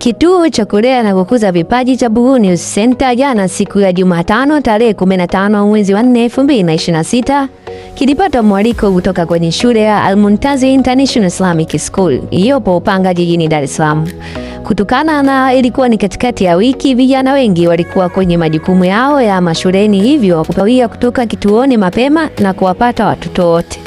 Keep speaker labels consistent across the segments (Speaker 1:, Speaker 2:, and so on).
Speaker 1: Kituo cha kulea na kukuza vipaji cha Buguruni Youth Center jana siku ya Jumatano tarehe 15 mwezi wa 4 2026 kilipata mwaliko kutoka kwenye shule ya Al-Muntazi International Islamic School iliyopo Upanga jijini Dar es Salaam. Kutokana na ilikuwa ni katikati ya wiki, vijana wengi walikuwa kwenye majukumu yao ya mashuleni, hivyo kupawia kutoka kituoni mapema na kuwapata watoto wote.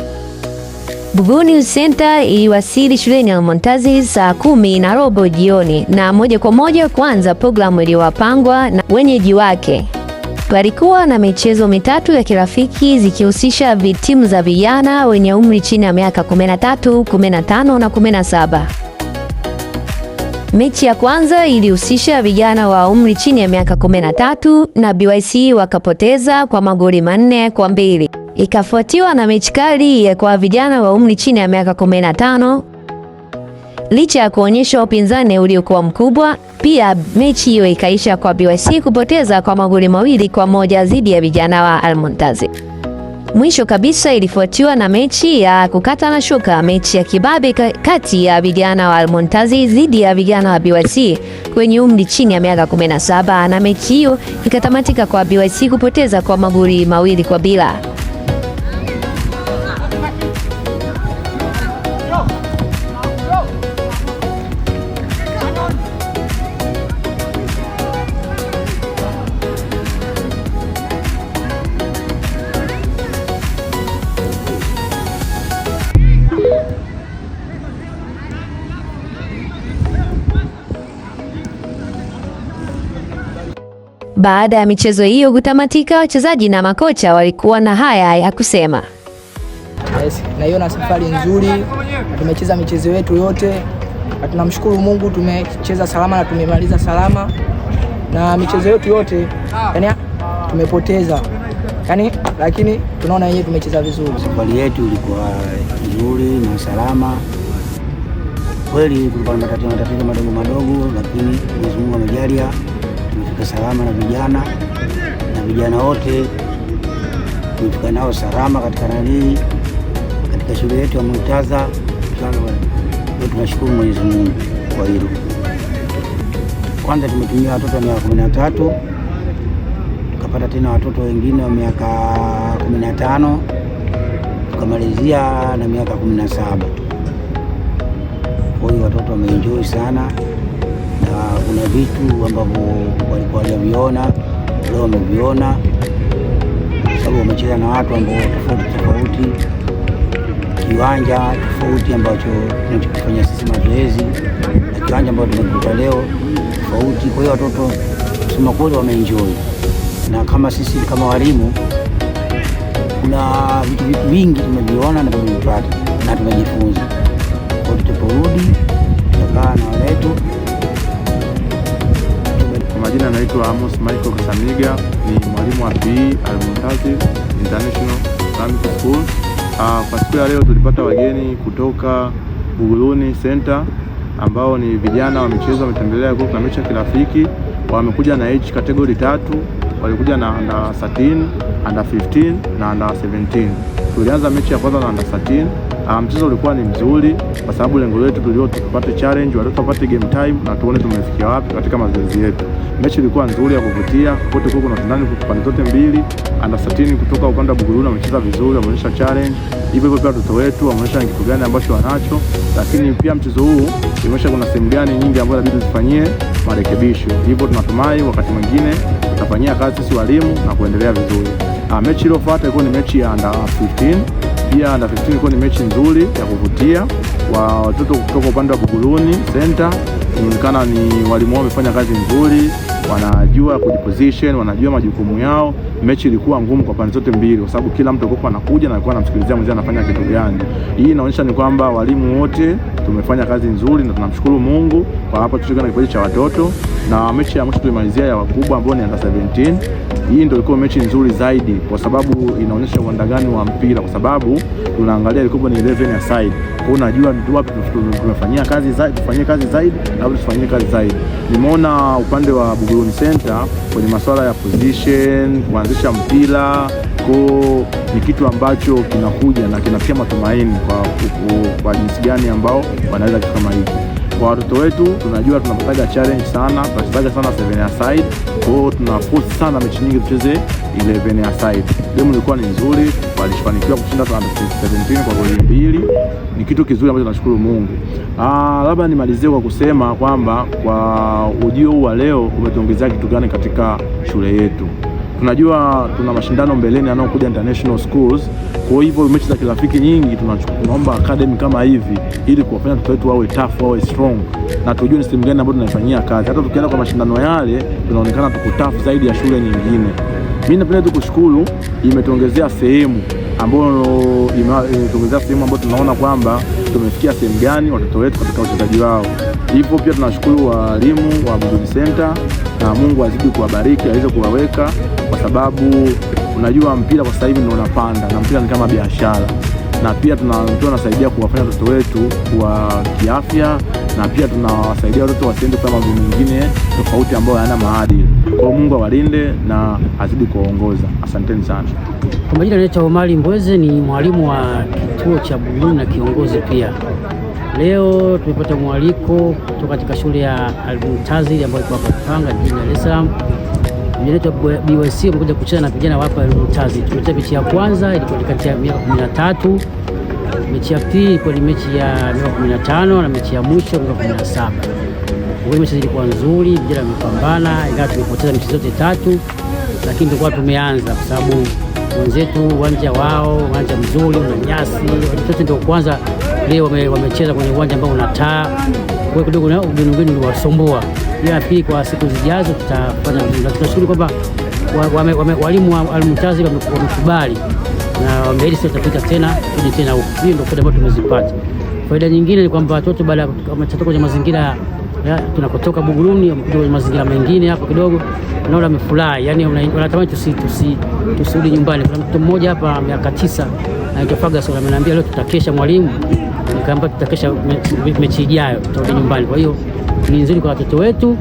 Speaker 1: Buguruni Youth Center iliwasili shuleni Al-Muntazi saa 10:15 jioni na moja kwa moja kuanza programu iliyopangwa na wenyeji wake. Palikuwa na michezo mitatu ya kirafiki zikihusisha timu za vijana wenye umri chini ya miaka 13, 15 na 17. Mechi ya kwanza ilihusisha vijana wa umri chini ya miaka 13 na BYC wakapoteza kwa magoli 4-2. Ikafuatiwa na mechi kali ya kwa vijana wa umri chini ya miaka 15. Licha ya kuonyesha upinzani uliokuwa mkubwa, pia mechi hiyo ikaisha kwa BYC kupoteza kwa magoli 2-1 dhidi ya vijana wa Al-Muntazi. Mwisho kabisa ilifuatiwa na mechi ya kukata na shuka, mechi ya kibabe kati ya vijana wa Al-Muntazi dhidi ya vijana wa BYC kwenye umri chini ya miaka 17, na mechi hiyo ikatamatika kwa BYC kupoteza kwa magoli 2-0. Baada ya michezo hiyo kutamatika, wachezaji na makocha walikuwa na haya ya kusema.
Speaker 2: Yes, naiona safari nzuri, tumecheza michezo yetu yote na tunamshukuru Mungu tumecheza salama na tumemaliza salama na michezo yetu yote, yani tumepoteza yani, lakini tunaona yenyewe tumecheza vizuri.
Speaker 3: Safari yetu ilikuwa nzuri na salama kweli, kulikuwa na matatizo madogo madogo, lakini Mwenyezi Mungu amejalia tumefika salama na vijana wote tumefika nao salama katika nani, katika shule yetu ya Muntaza. Tunashukuru Mwenyezi Mungu kwa hilo. Kwanza tumetumia watoto wa miaka 13, tukapata tena watoto wengine wa miaka 15, tukamalizia na miaka 17. Kwa hiyo watoto wameenjoy sana na kuna vitu ambavyo walikuwa hawajaviona leo wameviona, kwa sababu wamecheza na watu ambao tofauti tofauti, kiwanja tofauti ambacho tunachokifanya sisi mazoezi na kiwanja ambacho tumekuta leo tofauti. Kwa hiyo watoto kusema kweli wameenjoy, na kama sisi kama walimu kuna vitu vingi tumeviona na tumevipata na tumejifunza. Kwa hiyo tutaporudi tutakaa na waletu.
Speaker 4: Kwa majina naitwa Amos Michael Kasamiga, ni mwalimu wa PE Al-Muntazi International Islamic School. Kwa siku ya leo tulipata wageni kutoka Buguruni Center ambao ni vijana wa michezo, wametembelea kwa kuna mechi ya kirafiki. Wamekuja na age category tatu, walikuja na under 13, under 15 na under 17. Tulianza mechi ya kwanza na under 13. Mchezo ulikuwa ni mzuri kwa sababu lengo letu tulio tupate challenge, watoto wapate game time na tuone tumefikia wapi katika mazoezi yetu. Mechi ilikuwa nzuri ya kuvutia, kote kulikuwa kuna ushindani pande zote mbili. Under 13 kutoka upande wa Buguruni wamecheza vizuri, wameonyesha challenge. Hivyo hivyo pia watoto wetu wameonyesha ni kitu gani ambacho wanacho, lakini pia mchezo huu imeonyesha kuna sehemu gani nyingi ambazo inabidi tuzifanyie marekebisho. Hivyo tunatumai wakati mwingine tutafanyia kazi sisi walimu na kuendelea vizuri. Mechi iliyofuata ilikuwa ni mechi ya under 15. Pia under 15 ilikuwa ni mechi nzuri ya kuvutia wa watoto kutoka upande wa Buguruni Center. Inaonekana ni walimu wao wamefanya kazi nzuri, wanajua kujiposition, wanajua majukumu yao. Mechi ilikuwa ngumu kwa pande zote mbili, kwa sababu kila mtu alikuwa anakuja na alikuwa anamsikilizia mwenzie anafanya kitu gani. Hii inaonyesha ni kwamba walimu wote tumefanya kazi nzuri na tunamshukuru Mungu kwa hapa tushika na kipaji cha watoto. Na mechi ya mwisho tulimalizia ya wakubwa ambao ni under 17. Hii ndio ilikuwa mechi nzuri zaidi kwa sababu inaonyesha uwanda gani wa mpira, kwa sababu tunaangalia ilikuwa ni 11 aside. Kwa hiyo unajua wapi tumefanyia kazi zaidi, tufanyie kazi zaidi na wapi tusifanyie kazi zaidi. Nimeona upande wa Buguruni Center kwenye masuala ya position, kuanzisha mpira ko ni kitu ambacho kinakuja na kinatia matumaini kwa jinsi gani ambao wanaweza kitu kama hiki. Kwa watoto wetu tunajua tunapataga challenge sana, tunachezaga sana 7 aside, kwa hiyo tuna force sana mechi nyingi tucheze 11 aside. Game ilikuwa ni nzuri, walifanikiwa kushinda 17 kwa goli 2. Ni kitu kizuri ambacho tunashukuru Mungu. Labda nimalizie kwa kusema kwamba kwa ujio huu wa leo umetuongezea kitu gani katika shule yetu. Tunajua tuna mashindano mbeleni yanayokuja international schools. Kwa hivyo mechi za kirafiki nyingi tunaomba academy kama hivi ili kuwafanya watoto wetu wawe tough, wawe strong na tujue ni sehemu gani ambayo tunaifanyia kazi. Hata tukienda kwa mashindano yale tunaonekana tuko tough zaidi ya shule nyingine. Mimi napenda tu kushukuru, imetuongezea sehemu ambayo imetuongezea sehemu ambayo tunaona kwamba tumefikia sehemu gani watoto wetu katika uchezaji wao. Hivyo pia tunashukuru walimu wa Buguruni Center na Mungu azidi kuwabariki, aweze kuwaweka, kwa sababu unajua mpira kwa sasa hivi ndio unapanda na mpira ni kama biashara, na pia tunasaidia kuwafanya watoto wetu kuwa kiafya, na pia tunawasaidia watoto wasiende kufanya mambo mengine tofauti ambayo hayana maadili. Kwa hiyo Mungu awalinde na azidi kuwaongoza. Asanteni sana.
Speaker 5: Kwa majina naitwa Omari Mbweze, ni mwalimu wa kituo cha Buguruni na kiongozi pia. Leo tumepata mwaliko kutoka katika shule ya Al-Muntazir ambayo iko hapa Tanga jijini Dar es Salaam. Vijana wetu wa BYC wamekuja kucheza na vijana wa hapa Al-Muntazir. Tumecheza mechi ya kwanza ilikuwa ni kati ya miaka 13, mechi ya pili ilikuwa ni mechi ya miaka 15 na mechi ya mwisho miaka 17. Kwa hiyo mechi zilikuwa nzuri, vijana wamepambana, ingawa tumepoteza mechi zote tatu, lakini tulikuwa tumeanza kwa sababu wenzetu uwanja wao uwanja mzuri una nyasi, watoto ndio kwanza leo wamecheza kwenye uwanja ambao una taa, kwa hiyo kidogo na ugeni ugeni uliwasumbua. Ila pili kwa siku zijazo tutafanya vizuri, na tunashukuru kwamba walimu wa Al-Muntazir wamekubali na wameahidi sasa tutapita tena tuje tena huko. Hiyo ndio faida ambayo tumezipata. Faida nyingine ni kwamba watoto baada ya wametoka kwenye mazingira ya tunakotoka Buguruni, wamekuja kwenye mazingira mengine hapo kidogo, naona wamefurahi, yani wanatamani tusirudi nyumbani. Kuna mtoto mmoja hapa miaka 9 anaitwa Ferguson ameniambia leo tutakesha mwalimu, nikaambia tutakesha mechi ijayo tutarudi nyumbani. Kwa hiyo ni nzuri kwa watoto wetu.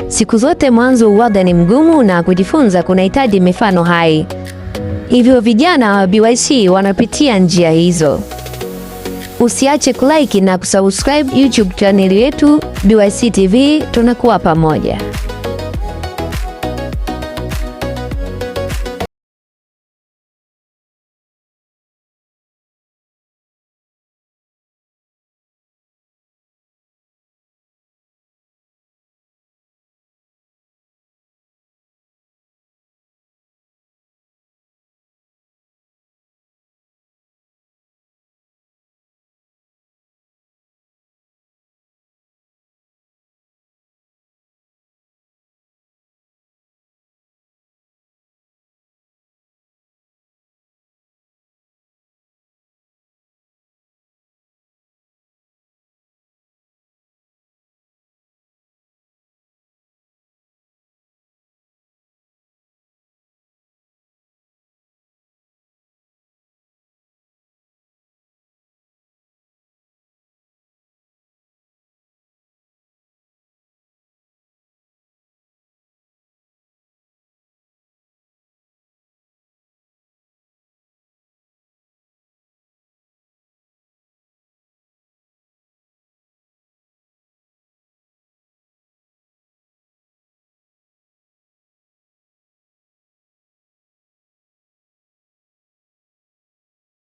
Speaker 1: Siku zote mwanzo uwaga ni mgumu na kujifunza kunahitaji mifano hai. Hivyo vijana wa BYC wanapitia njia hizo. Usiache kulike na kusubscribe YouTube channel yetu BYC TV, tunakuwa pamoja.